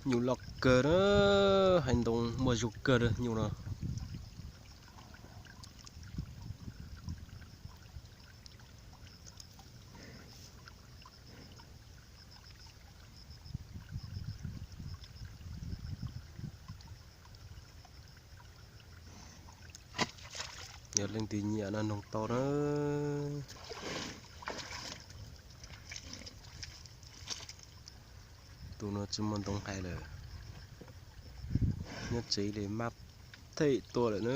Nyuj loj kawg na, haiv ntoo muaj zug kawg nyuj no. Yog leej twg nyiam no noog tau na. Tus no tsis muaj ntoo hais lawm, nyob tsev li mab them tua lawm na.